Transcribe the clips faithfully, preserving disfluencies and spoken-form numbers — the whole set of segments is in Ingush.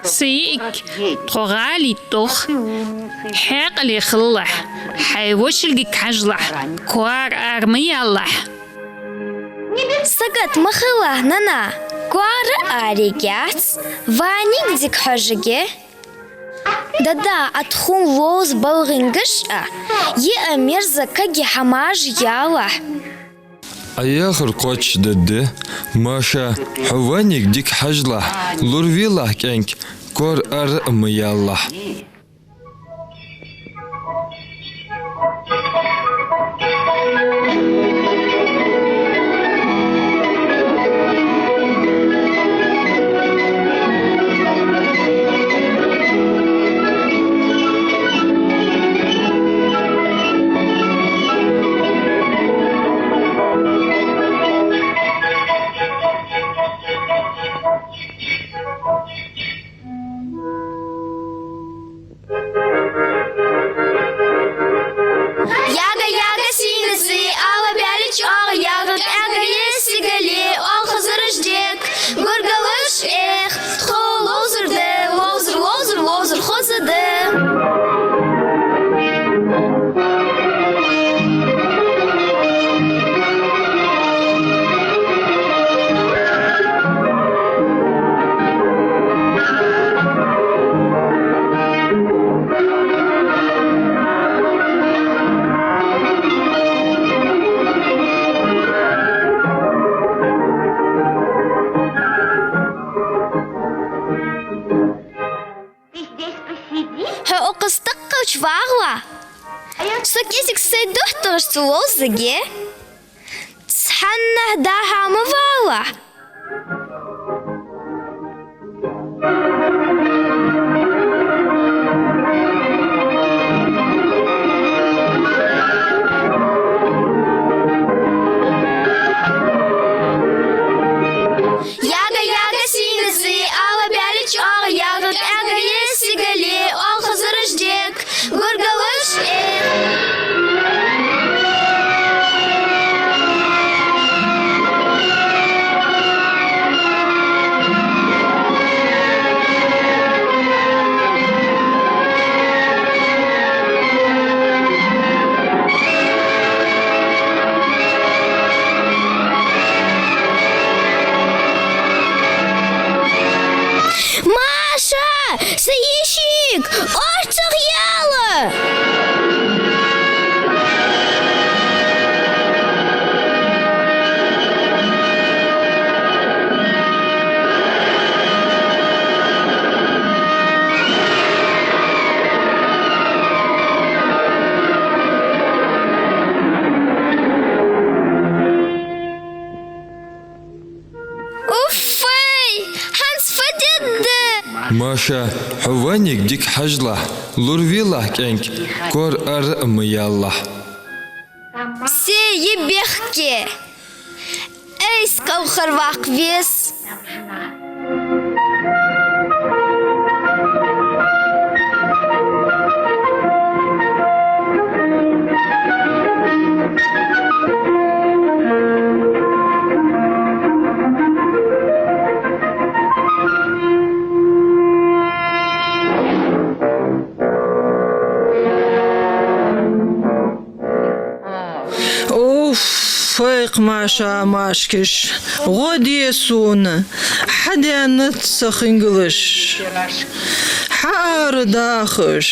Са йиӀиг, тхо гӀалий тох, хьаькъале хилалахь, хьай вошилгага хьажалахь, коара ара ма ялалахь. Сагот ма хилалахь, нана, коара ара ергьяц, ваниг дика хьожаргья. Дада, Ӏа тхона ловза балгӀингаш а, йиӀиг мерза кагий хӀамаш ялалахь. Ӏа яхар кхоачаш да, Маша, хьо ваниг дика хьажалахь, лоравелахь кӀаьнк, коара ара ма ялалахь. Яга, яга, сийна зи, ала баьлча оагӀа, яга, яга, е сигали, оал хазараш дек, гургалаш, эх, тхо ловзар да, ловзар, ловзар, ловзар хоза да. Хьо укхаза тӀаккха чувагӀалахь. Со кӀезига сай дохтарашца ловзаргья. Цхьаннахьа дӀа-хьа ма валалахь. Яга, яга, сийна зи, ала баьлча оагӀа, яга, яга, е сигали, оал хазараш дек, гургалаш, эх. Маша, са йишик, орцах яла! Уффай! ХӀанз фу дергда? Маша, хьо ваниг дика хьажалахь, лоравелахь кӀаьнк, коара ара а ма ялалахь. Се я бехке? Айса кӀалхарваккха веза. Уф, фу я-кх, Маша, Машкиш, гӀо де сона, хьадаьннад са хингалаш. Хьаара дахаш.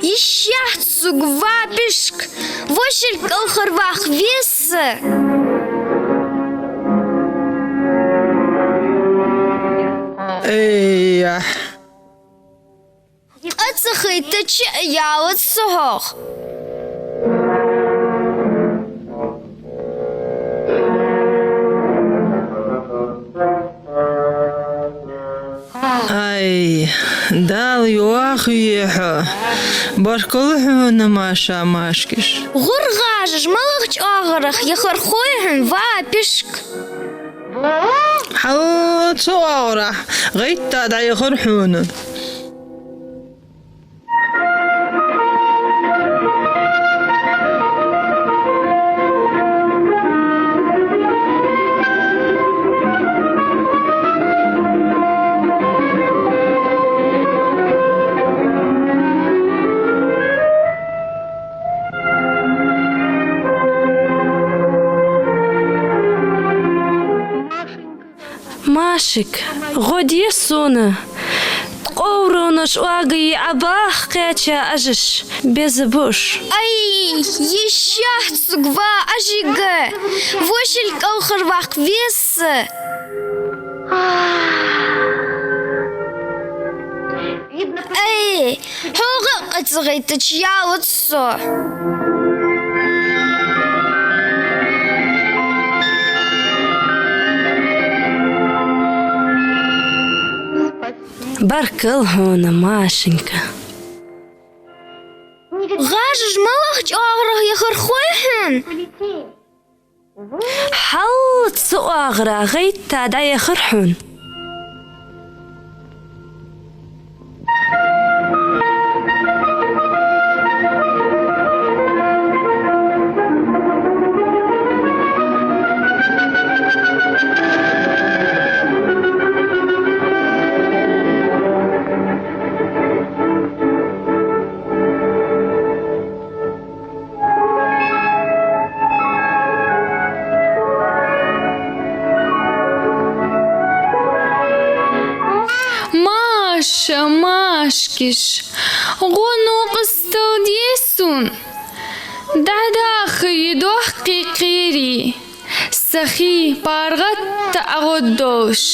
Йиш яц сога, ва пишк, вошилга кӀалхарваккха веза. Эй, яхь. Къа ца хайтача а ялац со хьох. Ай, Дала йоахаве хьо. Баркал хьона, Маша, Машкиш. ГӀур гӀажаш малагӀча оагӀорахьа яхар хой хьона, ва пишк? Хьал цу оагӀорахьа гӀайттад дӀаяхар хьона. Машик, гӀо де сона. Ткъовронаш оагае Ӏобаха кхаьча ажаш беза ба уж. Ай, йиш яц сога, ва ажига, вошал кӀалхарваккха веза со. Ай, хьогӀ а къаца гӀайттача ялац со. Баркал хьона, Машенька. ГӀажаш малагӀча оагӀорахьа яхар хой хьона? Хьаллаца оагӀорахьа гӀайтта дӀаяхар хьона. Маша, Машкиш, гӀо, новкъостал де сона. ДӀадахийта дохкий кхерий, сахий паргӀата агӀоргдолаш.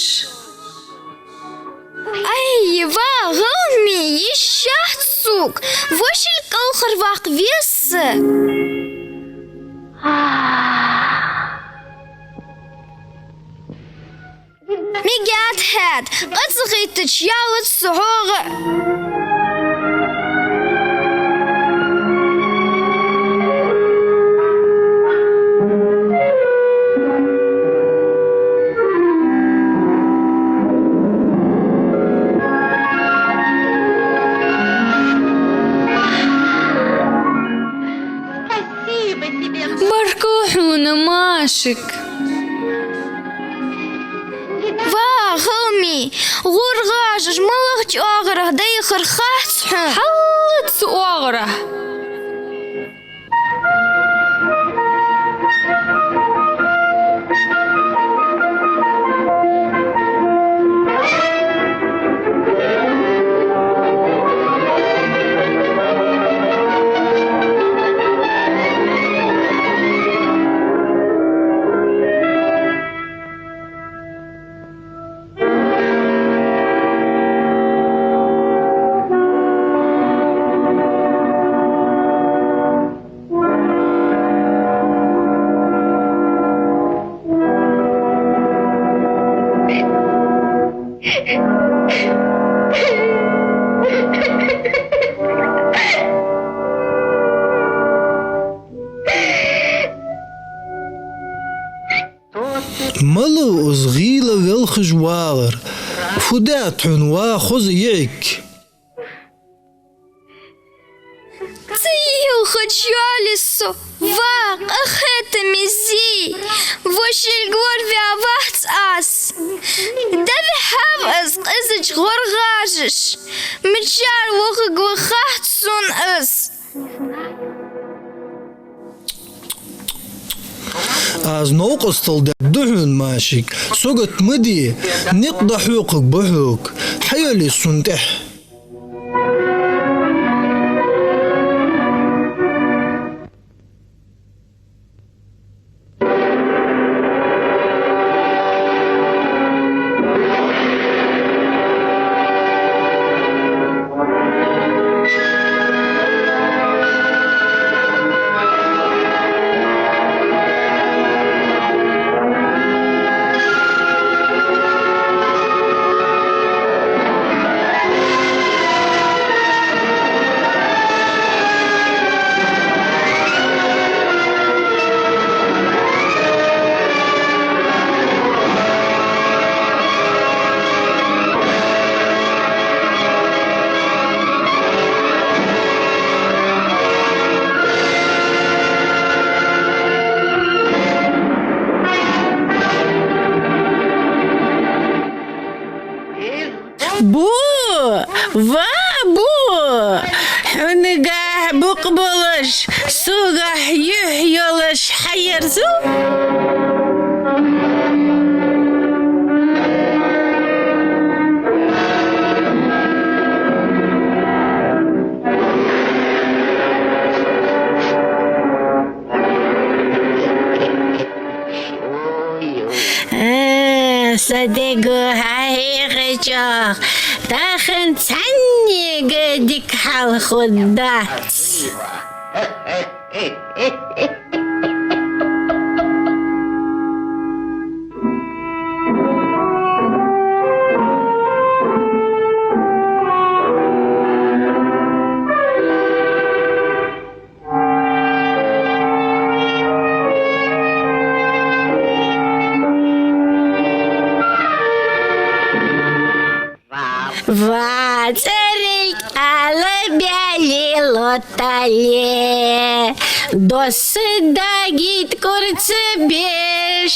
Ай, ва гӀалгӀай, йиш яц сога, вошал кӀалхарваккха веза со. Мегаргда хьона, къаца гӀайттача ялац со хьогӀ. Баркал хьона, Машик. Ва гӀалгӀай, гӀур гӀажаш малагӀча оагӀорахьа дӀаяхар хац хьона? Хьаллаца оагӀорахьа. Малав из гӀийла велхаш вагӀар? Фу даьд хьона, ва хоза йиӀиг? Ца йилхача йоалаю со, ва къахетаме зи, вошал гӀорваь вац аз. ДӀавихьав из къизача гӀоргӀажаша, мичара вохаргва хац сона из. Аз новкъостал даьд хьона, Машик, сагот ма де, никъ дӀахьокхаргба хьога, хьайоалае сона тӀехьа. Бу, ва бу, хьонагахь букъ болаш, согахь юхь йолаш хьаерзу? А, са дега хьахьехачох, тахан цхьаннега дика хьал хургдац. Ва цӀерилг, ала баьле лоттале, досса дагит кӀурца беш,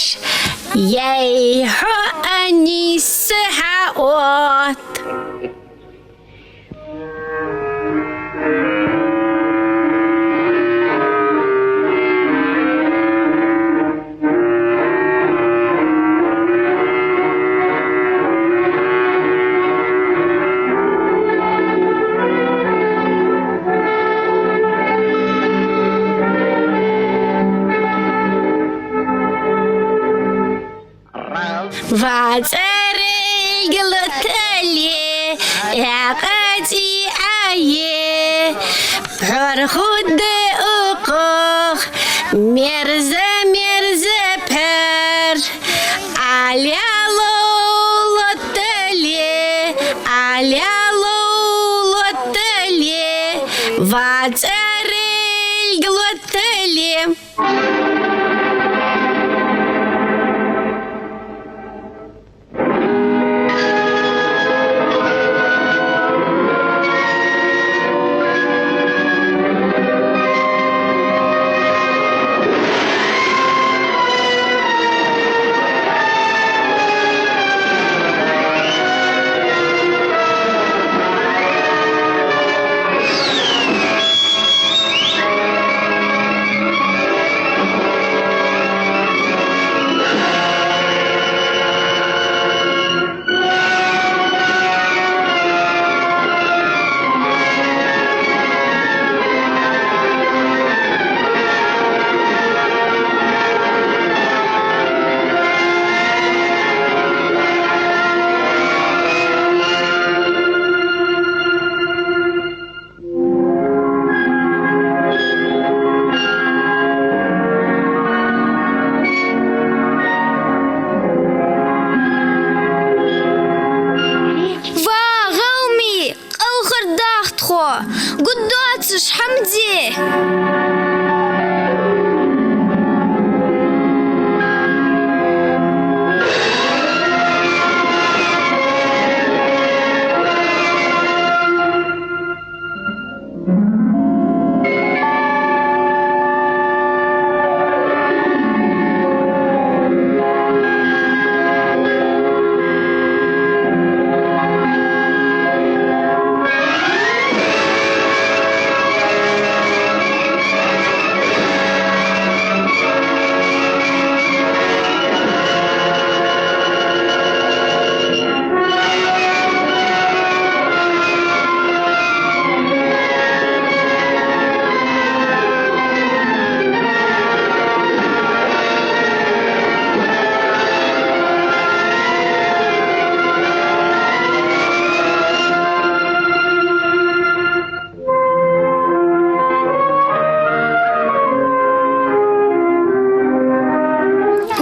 яй хьо а нийсса хьаотт. Ва цӀерилг, лоттале, экъа цӀи Ӏае, пхьор хургда укхох, мерза-мерза пхьор. Ӏалялов лоттале, Ӏалялов лоттале, ва цӀерилг, лоттале. Ва гӀалгӀай, къалхардаьха тхо, гургдоацаш хӀама де.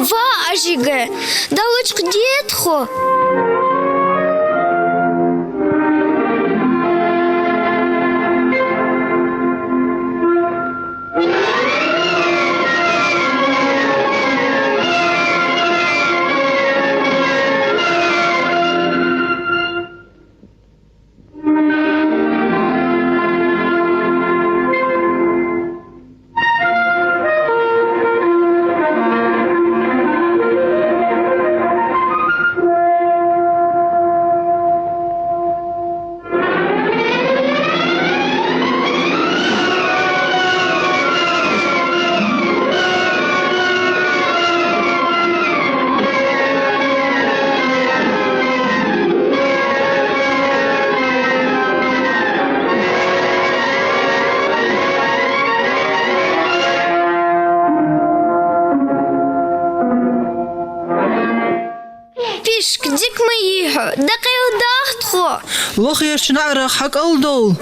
Ва Ӏажига, даллача де тхо. Пишк, дика ма йий хьо, дӀакъайладахь тхо. Лохерча наӀарах хьакӀалдовла.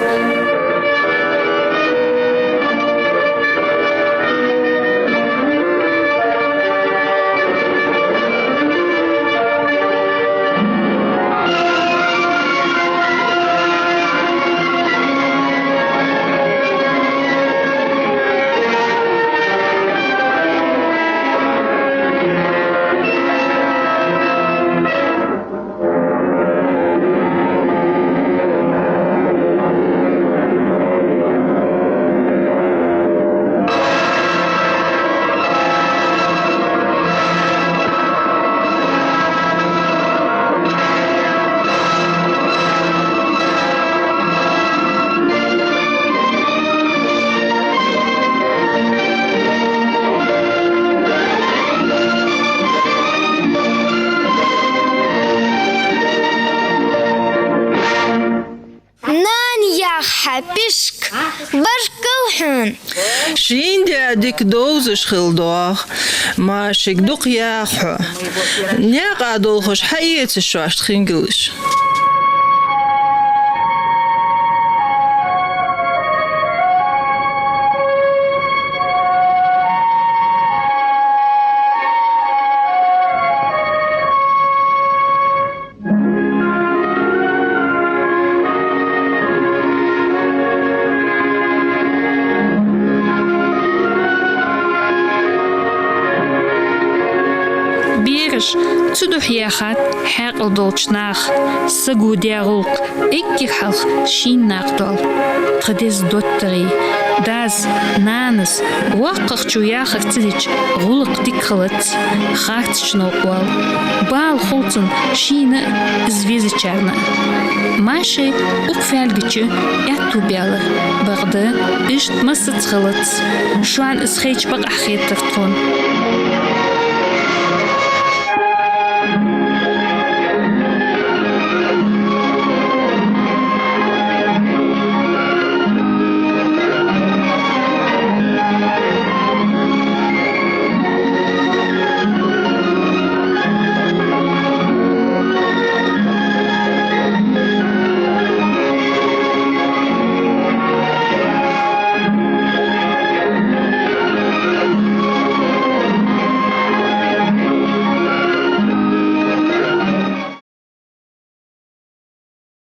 Нана яха хьа, Пишк, баркал хьона. Ший даь дика довзаш хила доагӀа, Машик, дукха яха хьо. Наькъа долхаш хьаэца шоашта хингалаш. Бераш, цудухьа яхад хьаькъал долча наха, саго даь гӀулакх эггара хьалха ший накха доал. Тха деза доттагӀий, дас, нанас, воккхагӀчо яхар ца дича, гӀулакх дика хилац, харцача новкъа вал. Бала хул цунна шийна а, из везачарна а. Машай укх фаьлгача аьттув баьлар. Бакъда, иштта массаза хилац. Шоана из хайча бакъахьа хетар тхона.